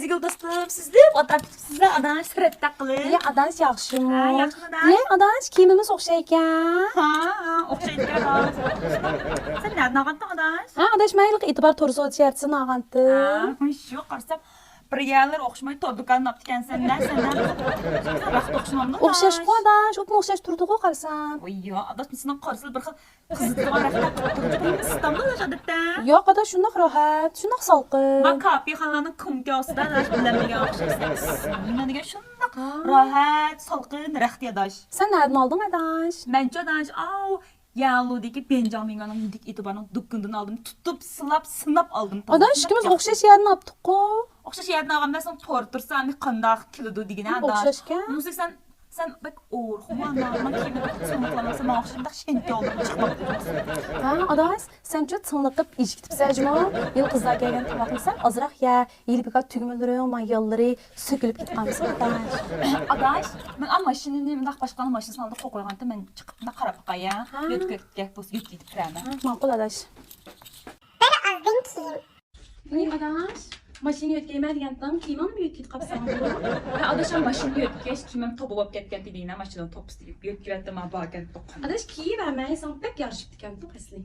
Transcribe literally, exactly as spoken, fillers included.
گۈل دوستۇم، سىز دەپ ئاتاپ كېتىپسىزلەر، ئاداش، رەتتە قىلىڭ. ئى، ئاداش، ياخشىمۇ؟ ھە، ياخشىمۇ، ئاداش؟ ئى، ئاداش، كىيىمىمىز ئوخشايكەن. ھا، ھا، ئوخشايدىكەن، ئاداش. سەن نەدىن ئالغانتىڭ، ئاداش؟ ھە، ئاداش، مەن ھېلىقى ئېتىبار تور سودا شەھەرچىسىدىن ئالغانتىم. ھا، شۇ، قارىسام، بىر يەرلىرى ئوخشىماي، تور دۇكانىنى ئاپتىكەنسەن، نە، سەن نە؟ راست ئوخشىمامدۇ، ئوخشاشقۇ، ئاداش؟ ئوبدان ئوخشاش تۇرىدىغۇ، قارىسام. ۋاي، يا، ئاداش، سېنىڭ قارىسىلا بىر خىل قىزىتىدىغان رەختلەر قىپقىزىل بولمىسىتامدۇ ئادەتتە؟ ياق، ئاداش، شۇنداق راھەت، شۇنداق سالقىن. ما كاپىخانىلارنىڭ كۇمكا ئاستىدا ئاداش بىلەن بىلگەن ئوخشايسىز. مېنىڭ دېگەن شۇنداق ھا. راھەت، سالقىن رەخت ئاداش. سەن نەدىن ئالدىڭ، ئاداش؟ مەنچۇ ئاداش، ئاۋۇ يەنلۇدىكى بېنجاڭ مىڭگانىڭ ئېتىبارنىڭ دۇكىنىدىن ئالدىم. تۇتۇپ، سىلاپ، سىناپ ئالدىم. ئاداش، ئىككىمىز ئوخشاش يەردىن ئاپتۇققۇ. ئوخشاش يەردىن ئالغان، مەن ساڭا تور تۇرسا، ئەمدى قانداق كېلىدۇ دېگىنە، ئاداش. ئوخشاشكەن. مۇسى، سەن سەن بەك ئورۇقمۇ ئانا، مانا كىيىمىڭنى چىڭلىقلىمىسا، ماڭا ئوخشاش مۇنداق شەنكە ئورۇق چىقماپتۇ. ھە، ئاداش، سەن چۇ چىڭلىقىپ ئېچىكتىپسەن جۇمۇ؟ ھېلى قىزلار كەلگەن تاماقنى سەل ئازراق يە، ھېلى بىكار تۈگمىلىرى، ما ياللىرى سۆكۈلۈپ كېتىپ قالمىسۇن، ئاداش. ئاداش، مەن ئا ماشىنىنى مۇنداق باشقىلارنىڭ ماشىنىسىنىڭ ئالدىدا قويۇپ قويغانتىم، مەن چىقىپ مۇنداق قاراپ باقاي يا. ھە. يۆتكەپ بولسا يۆتكىلىپ كىرەمەن. ھە، ماقۇل، ئاداش. بىر ئازدىن كېيىن. ۋاي ئاداش، ماشىنا يۆتكەيمەن دېگەنتىڭ، كىيىمىڭنىمۇ يۆتكىدە قاپسەن. ھە ئاداش، ماشىنا يۆتكەش، كىيىمىم توپا بولۇپ كەتكەن دېدىڭە، ماشىنىنىڭ توپىسى دەپ يۆتكىۋەتتىم، ھا، باركەن توققان. ئاداش، كىيىۋەرمەي، ساڭا بەك يارىشىپتىكەنتۇ ئەسلى.